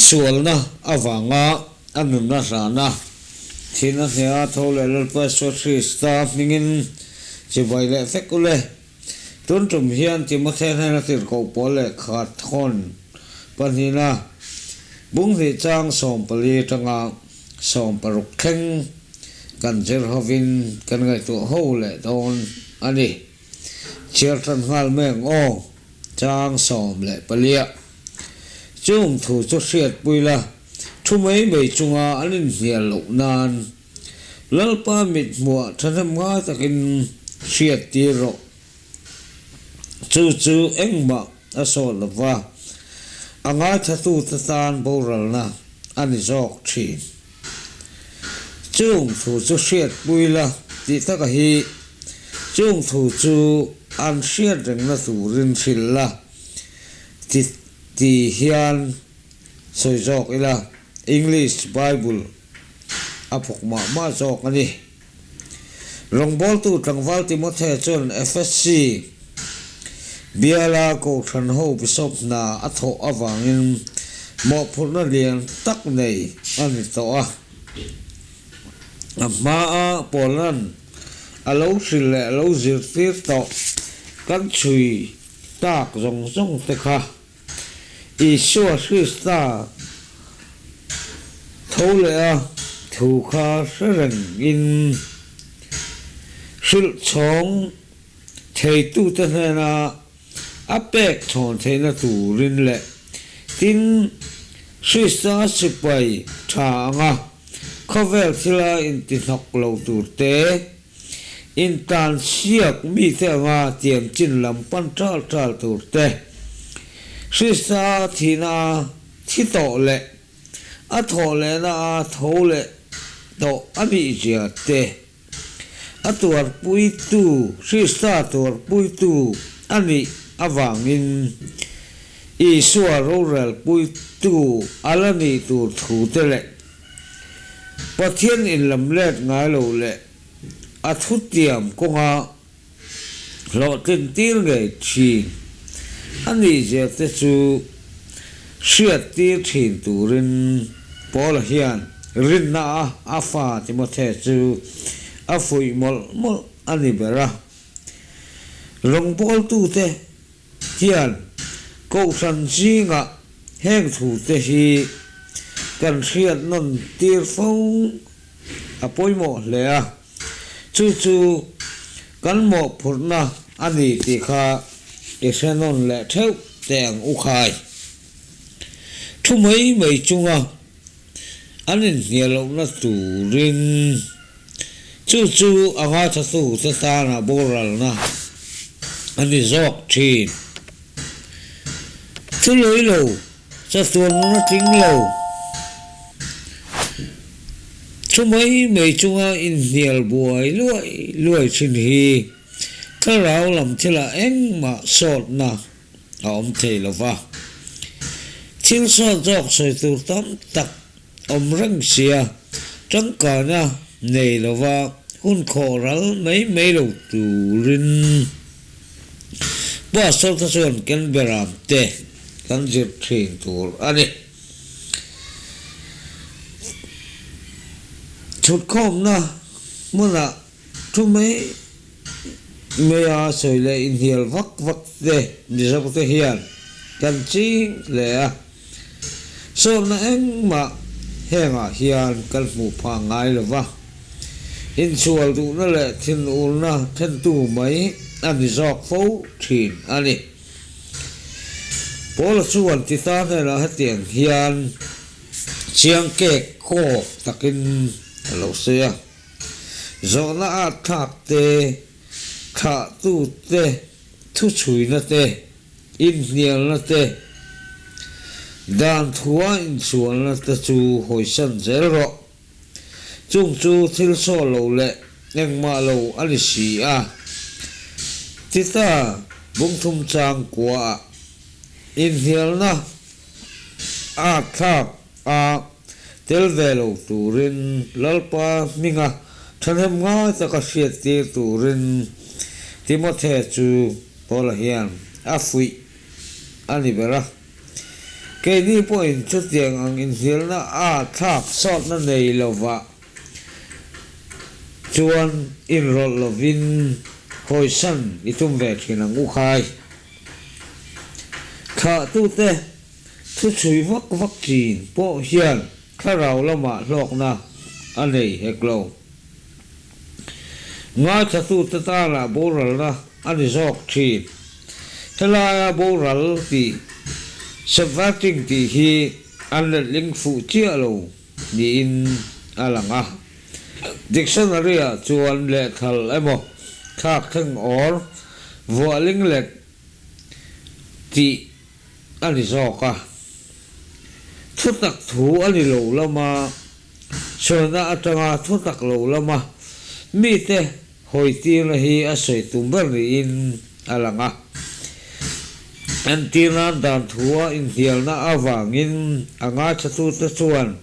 sualna avanga a nunna hlana thihna hneha tho leh Lalpa Isua Krista hmingin chibai leh vek u le. Tun tum hian Timothea hnena tirhkoh pawl lehkha thawn pahnihna bung hnih chang 14 atanga 16 thleng kan zir hovin kan ngaihtuah ho leh dawn a ni. Chhiar tan nghal mai ang aw, chang 14. Chung thu chu hriatpui la, thu mai mai chunga an inhnial loh nan Lalpa mit hmuah thahnem ngai takin hriat tir rawh. Chu chu engmah a sawt lo va, a ngaithlatute tan boralna a ni zawk thin. Chung thu chu hriatpui la tih taka hi chung thu chu an hriat rengna turin hrilh la ti ti hian sawi zawk ila, English Bible. a phawk mah mah zawk a ni. Rawngbawltu tlangval Timothea chuan FSC biala Kohhran ho Bishop hna a thawh avangin mawhphurhna lian tak nei a ni tawh a. A hmaa Paula'n a lo hrilh leh a lo zirtir tawh kan chhui tak zawng zawng te kha Isua Krista tho leh a thu kha hre rengin hrilh chhawng theitute hnena a pek chhawn theihna turin leh tin Krista sipai tha anga khawvel thila intihnawk lo turte Intlansiak mite anga tiam chin lam pan ṭal ṭal tur te, Krista thihna a thi tawh leh a thawh lehna a tho leh tawh a nih zia te, a tuarpuitu Krista tuarpuitu a nih avangin Isua rorelpuitu a la nih tur thu te leh Pathian inlamlet ngai lo leh a thutiam kawnga hlawhtlin tir ngei thin a nih zia te chu hriat tir thin turin Paula hian rinna a a fa Timothea chu a fuih mawlh mawlh a ni ber a. Rawngbawltute hian Kohhran zingah heng thute hi kan hriat nawn tir fo a pawimawh hle a, chu chu kan mawhphurhna a ni tih kha i hre nawn leh theuh teh ang u khai. Thu mai mai chunga an inhnial lohna turin chu chu a ngaithlatute tana boralna a ni zawk thin. Thu lei lo, chatuan nuna tling lo, thu mai mai chunga inhnial buai luai luai thin hi thlarau lam thilah engmah sawtna a awm thei lo va. Thil sawt zawk sawi tur tam tak awm reng sia, tangkaina nei lo va hun khawh ral mai mai lo turin Pastor te chuan kan beram te kan zir thin tur a ni. Chhutkhawmna hmunah Thu mai mai a sawi leh inhnial vak vak te Mizo te hian kan ching hle a, sawmna engmah hengah hian kan hmuh phah ngai lo va, inchhual duhna leh thinurna thentu mai a ni zawk fo thin a ni. Paula chuan Tita hnenah hetiang hian chiang kek kawk takin a lo sawi a. Zawhna at thlak te, thlahtu te, thuchhuina te, inhnialna te, dan thua insualna te chu hawisan zel rawh. Chung chu thil saw lo leh engmah lo a ni si a. Tita bungthum chang kuaah inhnialna at thlak A tel ve lo turin Lalpa hminga thahnem ngai taka hriattir turin Timothea chu Paula hian a fuih a ni ber a. Keini pawhin chutiang ang inhnialna a thlak sawtna nei lovah chuan inrawlh lovin hawisan i tum ve thin ang u khai. Thlahtute thuchhui vak vak chin pawh hian thlarau lamah hlawkna a nei hek lo. Ngaithlatute tana boralna a ni zawk thin. Helaia boral tih, subverting tih hi an letling fuh chiah lo niin a lang a. Dictionary-ah chuan lehthal emaw thlak thleng or vuahling let tih a ni zawk a. Thutak thu a ni lo lama sawina atanga thutak lo lama mite hawitirna hi a sawi tum ber niin a lang a. Entirnan dan thua inhnialna avangin a ngaithlatute chuan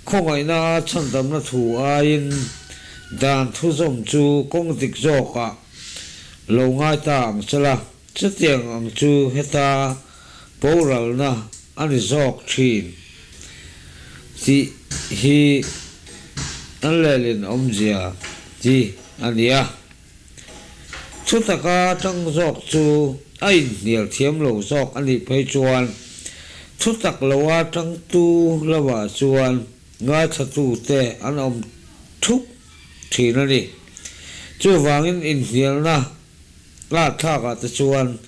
khawngaihna a chhandamna thu aiin dan thuzawm chu kawng dik zawkah lo ngai ta ang che la. Chutiang ang chu heta boralna a ni zawk thin tih hi an lehlin awmzia chi a ni a. Thutaka tang zawk chu a inhnial thiam lo zawk a nih phei chuan thutak loa tangtu lamah chuan ngaithlatute an awm thup thin a ni. Chuvangin inhnialna Tlak thlakah te chuan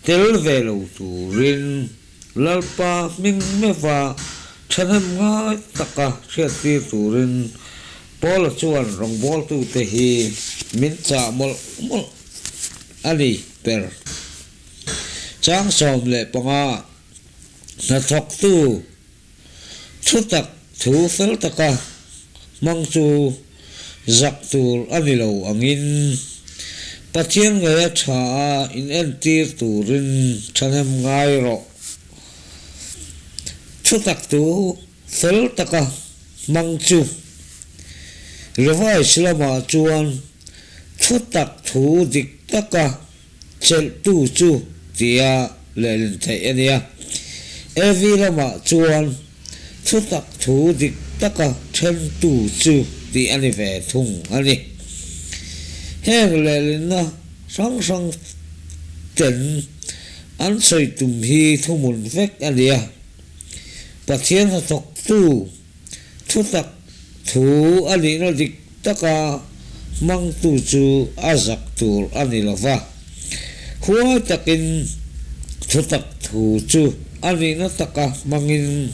tel ve lo turin Lalpa hming meuha thahnem ngai taka hriattir turin Paula chuan rawngbawltute hi min chah mawlh mawlh a ni ber. Chang 15 hnathawktu Thutak thu fel taka hmang chu zak tur a ni lo angin Pathian ngaia tha a inentir turin thahnem ngai rawh. Thutak thu fel taka hmang chu Revised lamah chuan thutak thu dik taka Chelhtu chu tia lehlin theih a nia. Evi lamah chuan thutak thu dik taka thentu chu tih a ni ve thung a ni. Heng lehlinna hrang hrang ten an sawi tum hi thuhmun vek a nia. Pathian hnathawktu Thutak thu a nihna dik taka hmangtu chu a zak tur a ni lo va. Huai takin thutak thu chu a nihna taka hmangin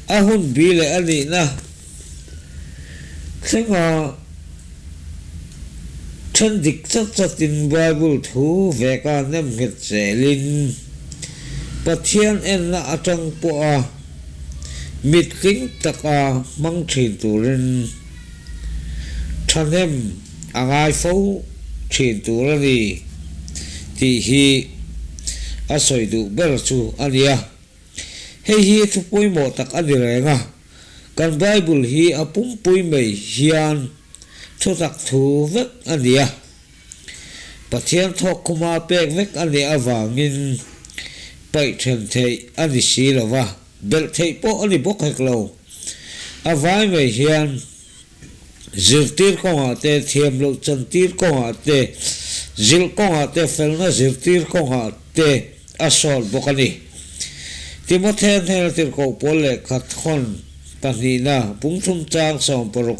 a hun bi leh a nihna thlenga then dik chat chatin Bible thu veka nemnghet zelin Pathian enna atang pawha Mitling taka hmang thin turin thahnem a ngai fo thin tur a ni tih hi a sawi duh ber chu a ni a. Hei hi thu pawimawh tak a ni reng a, kan Bible hi a pumpui mai hian thutak thu vek a ni a. Pathian thawk khuma pek vek a nih avangin paih then theih a ni si lo va, belh theih pawh a ni bawk hek lo. A vai mai hian zirtir kawngah te, thiam loh chantir kawngah te, zilh kawngah te, felna zirtir kawngah te a sawt bawk a ni. Timothea hnena tirhkoh pawl lehkha thawn pahnihna, bungthum chang 16,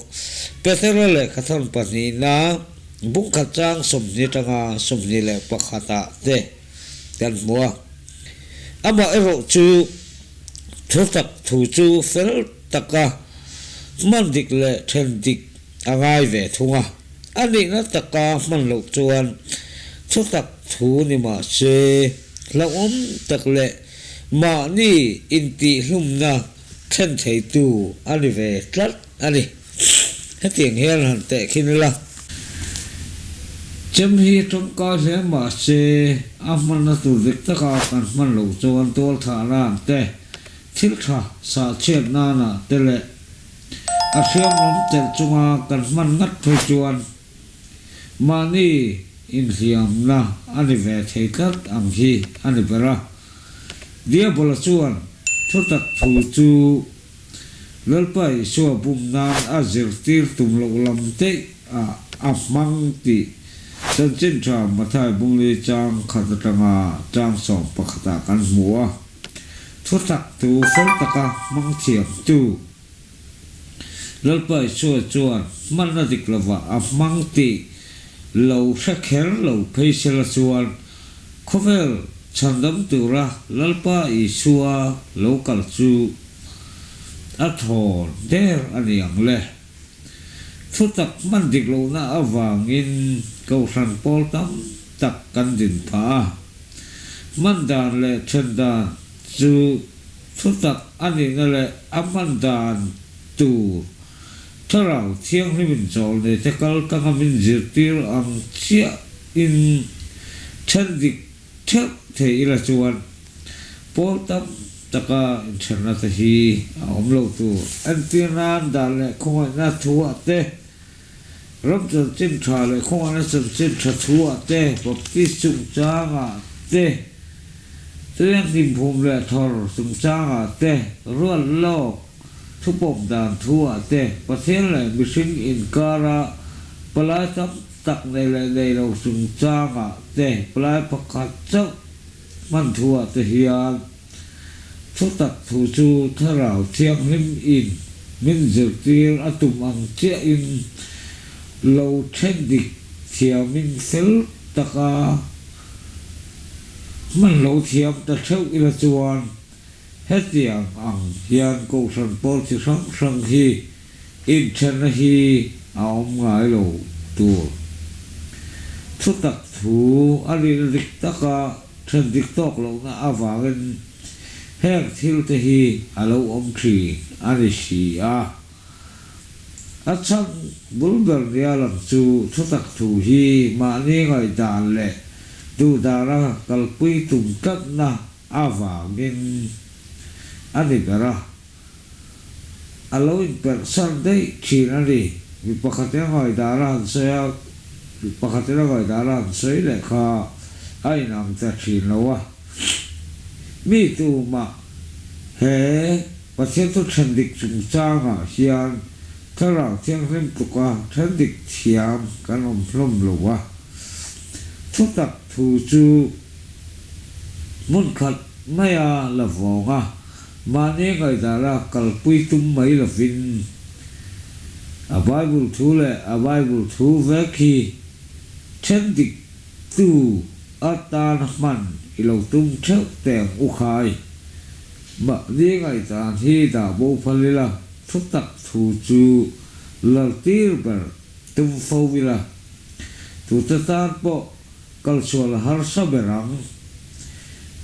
Petera lehkha thawn pahnihna, Bungkhat chang 20 atanga 21 ah te kan hmu a. Amah erawh chu thutak thu chu fel taka hman dik leh then dik a ngai ve thung a. A nihna taka hman loh chuan thutak thu ni mah se hlauhawm tak leh mahni intihhlumna thlen theitu a ni ve tlat a ni. Hetiang hian han teh khin ila. Chem hi tawngkai hle mah se a hmanna tur dik taka kan hman loh chuan tualthah nan te, thil tha sah chhiat nana te leh a hriam ram telh chunga kan hman ngat phei chuan mahni inhliamna a ni ve thei tlat ang hi a ni ber a. Diabola chuan. Thutak thu chu Lalpa Isua bum nan a zirtir tum loh lam daih ah a hmang tih Chanchin Tha Mathai Bungli chang khat atanga chang 11 ah kan hmu a. Thutak thu fel taka hmang thiamtu Lalpa Isua chuan hmanna dik lovah a hmang tih lo hre kher lo phei sela chuan khawvel chhandam tura Lalpa Isua lo kal chu a thawn der a ni ang le. Thutak hman dik lohna avangin Kohhran pawl tam tak kan din phah a. Hman dan leh then dan chu Thutak a nihna leh a hman dan tur Thlarau Thianghlimin chawl nei te kal tanga min zirtir ang chiahin then dik theuh thei ila chuan pawl tam taka inthenna te hi a awm lo tur. Entir nan dan leh khawngaihna thuah te, ram chanchin tha leh khawngaihna chanchin tha thuah te, Baptist chungchangah te, Chuan hlimphum leh thawr chungchangah te, ruat lawk thupawm dan thuah te, Pathian leh mihring inkara palai tam tak nei leh nei lo chungchangah te, palai pakhat chauh hman thuah te hian thutak thu chu Thlarau Thianghlim in min zirtir a tum ang chiahin lo then dik thiamin fel taka Hman lo thiam ta theuh ila chuan hetiang ang hian Kohhran pawl chi hrang hrang hi inthenna hi a awm ngai lo tur. Thutak thu a rin dik taka then dik tawk lohna avangin heng thil te hi a lo awm thin a ni si a. A chhan bul ber nia lang chu thutak thu hi mahni ngaihdan leh duhdana kalpui tum tlatna avangin a ni ber a, a lo inperhsan daih thin a ni. Mi pakhatin a ngaihdan a han sawi a, mi pakhatin a ngaihdan a han sawi leh kha a inang ta thin lo a. Mi tumah he Pathian chu then dik chungchangah hian Thlarau Thianghlim tluka then dik thiam kan awm hlawm lo a. Thutak thu chu hmun khat maia la vawng a, mahni ngaihdara kalpui tum mai lovin a Bible thu leh a Bible thu vek hi then dik tu atan hman i lo tum theuh teh ang u khai. Mahni ngaihdan hi dah bo phal ila, thu tak thu chu laltir ber tum fo ila, tute tan pawh kalsual a harsa ber ang.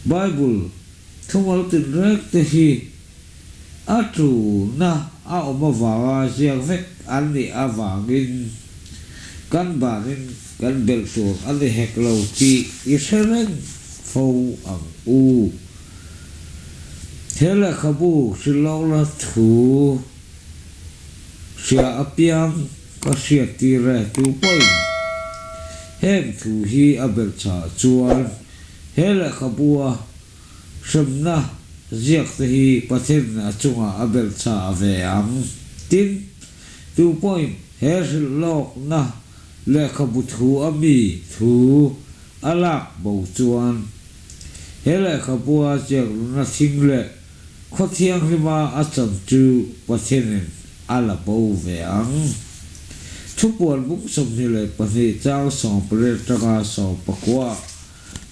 Bible thumal tinreng te hi a tulna a awm avanga ziak vek an nih avangin kan banin kan belh tur a ni hek lo tih i hre reng fo ang u. He lehkhabu hrilhlawkna thu hria apiang ka hriattir e tu pawhin heng thu hi a belh chah chuan he lehkhabua hremna ziak te hi Pathian a chungah a belh chah ve ang. Tin, tu pawhin he hrilhlawkna lehkhabu thu a mi thu a lak bo chuan He lehkhabua ziakluna thing leh khaw thianghlima a chan chu Pathianin a la bo ve ang. Thupuan bung 22 chang 18 atanga 19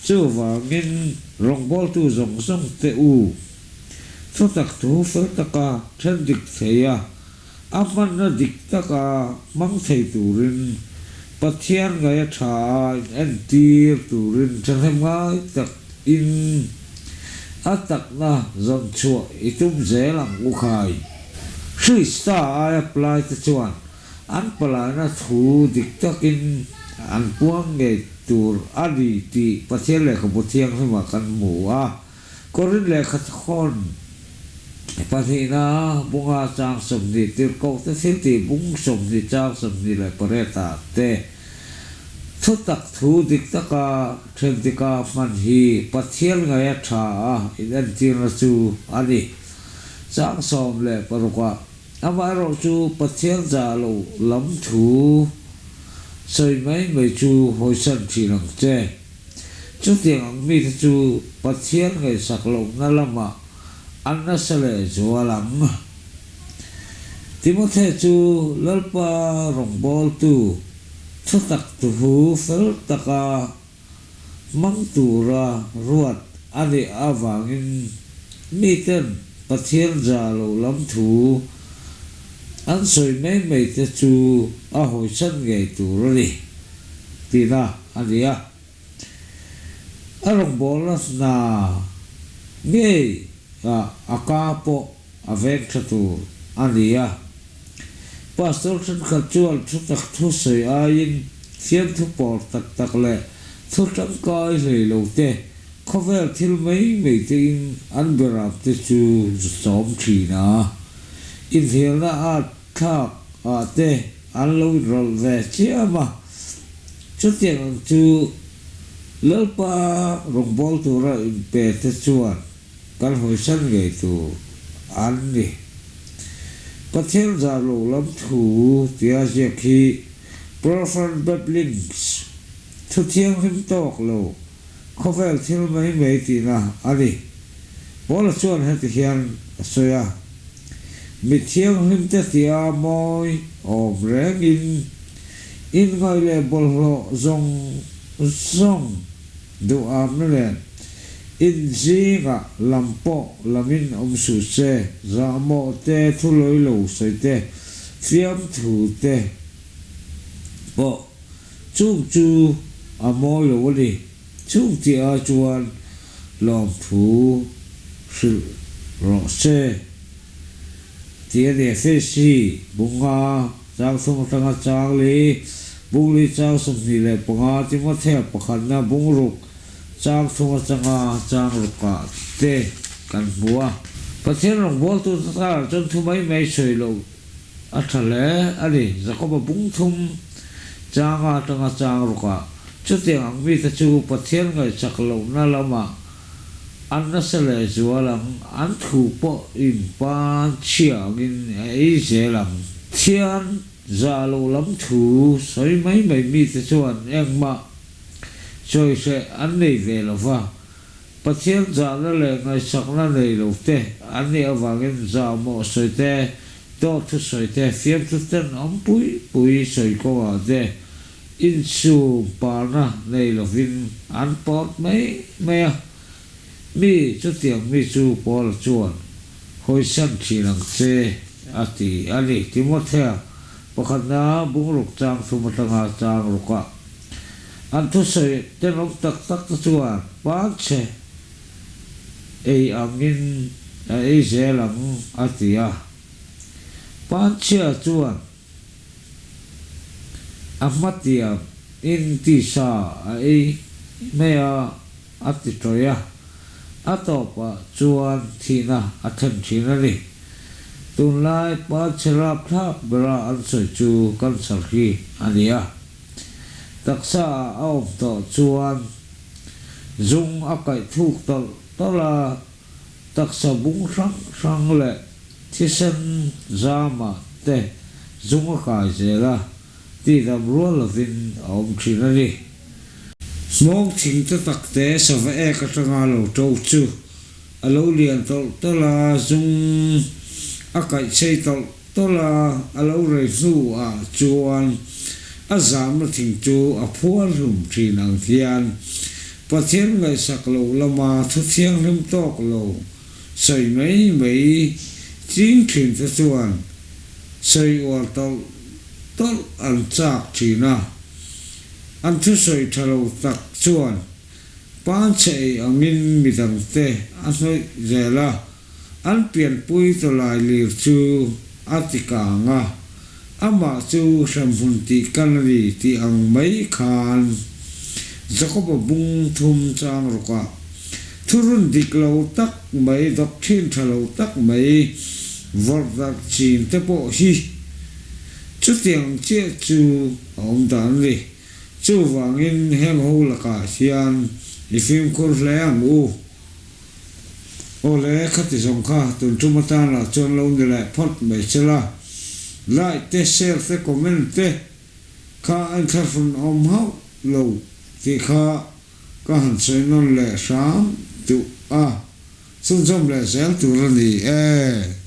Chuvangin rawngbawltu zawng zawng te u, thutak thu fel taka then dik thei a, A hmanna dik taka hmang thei turin Pathian ngaia tha a inentir turin thahnem ngai takin a takna zawn chhuah i tum zel ang u khai. Krista aia palai te chuan an palaina thu dik takin an puang ngei tur a ni tih Pathian Lehkhabu Thianghlimah kan hmu a. Korin lehkha thawn pahnihna bunga chang 20 tirhkohte thil tih bung 20 chang 28 ah te thutak thu dik taka then dika hman hi Pathian ngaia tha a inentirna chu a ni. Chang 16 ah, Amaherawh chu Pathian zah lo lam thu sawi mai mai chu hawisan thin ang che. Chutiang ang mite chu Pathian ngaihsak lohna lamah an nasa leh zual ang. Timothy chu Lalpa rawngbawltu thutak tuhu fel taka hmang tura ruat a nih avangin miten Pathian za lo lam thu an sawi mai mai te chu a hawisan ngei tur a ni tihna a ni a. A rawngbawlna hna ngei ah a ka pawh a veng tha tur a ni a. Pastor thenkhat chuan thu tak thu sawi aiin fiamthu pawr tak tak leh thu tangkai hlei lo te, khawvel thil mai mai tein an beram te chu sawm thin a. Inhnialna at thlak ah te an lo inrawlh ve chiam a. Chutiang ang chu Lalpa rawngbâwl tura inpe te chuan Kan hawisan ngei tur an ni. Pathian zah lo lam thu tia ziak hi Profane Babblings, thu thianghlim tawk lo, khawvel thil mai mai tihna a ni. Paula chuan heti hian a sawi a, Mi thianghlim te tia mawi awm rengin inngaih leh bawlhhlawh zawng zawng Duhamna nen in zingah lam pawh lamin awm suh se, zahmawh te, thu lawi lo sawi te, fiamthu te pawh chung chu a mawi lo a ni. Chung tih ai chuan lawmthu hrilh rawh se. Tih a ni. Efesi bunga chang thum atanga chang li, bung li chang 25, Timothea pakhatna bung ruk chang thum atanga chang rukah te kan hmu a. Pathian rawngbawltu karah chuan thu mai mai sawi loh a tha hle a ni. Jakoba bung thum changa atanga chang rukah chutiang ang mite chu Pathian ngaihchak lohna lamah An nasa leh zual ang, an thu pawh in pan chhia angin a ei zel ang. Thian zah lo lam thu sawi mai mai mite chuan engmah chawi hreh an nei ve lo va, Pathian zahna leh ngaihsakna nei lo te an nih avangin zahmawh sawi te, dawt thu sawi te, fiamthu ten awm pui pui sawi kawngah te Insum parna nei lovin an pawt mai mai a, mi chutiang mi chu Paula chuan hawisan thin ang che a ti a ni. Timothea pakhatna bungruk chang thum atanga chang rukah an thusawi tenawm tak tak te chuan panchhe ei angin a ei zel ang a ti a. Panchhia chuan A hmatiam in tisa a ei mai a, a ti tawih a. A tawpah chuan thihna a thlen thin a ni. Tunlai pa chhe rapthlak bera an sawi chu cancer hi a ni a. Taksa ah a awm tawh chuan zung a kaih thuk tawlh tawlh a. Taksa bung hrang hrang leh thisen zama te zung a kai zel a, tihdam rual lovin a awm thin a ni. Hmawng thing te tak te sava ek atanga lo to chu a lo lian tawlh tawlh a, zung a kaih chei tawlh tawlh a, a lo rei hnu ah chuan a zamna thing chu a phuar hlum thin ang hian Pathian ngaihsak loh lama thu thianghlim tawk lo sawi mai mai ching thin te chuan sawi uar tawlh tawlh an chak thin a, an thusawi tha lo tak chuan panchhe ei angin midangte a hnawih zel a. An pianpui tawlai lir chu a ti kang a, amah chu hremhmun tih kan a ni tih ang mai khan Jakoba bung thum chang rawkah thurun dik lo tak mai, doctrine tha lo tak mai vawrh darh chin te pawh hi chutiang chiah chu a awm dan a ni. Chuvangin heng ho lakah hian i fimkhur hle ang u. Aw le, khati zawng kha tun tum atana chuan lo ni leh phawt mai che la. Like te, share te, comment te kha a inthlahrun awm hauh lo tih kha ka han sawi nawn leh hram duh a, chhunzawm leh zel tur a ni e.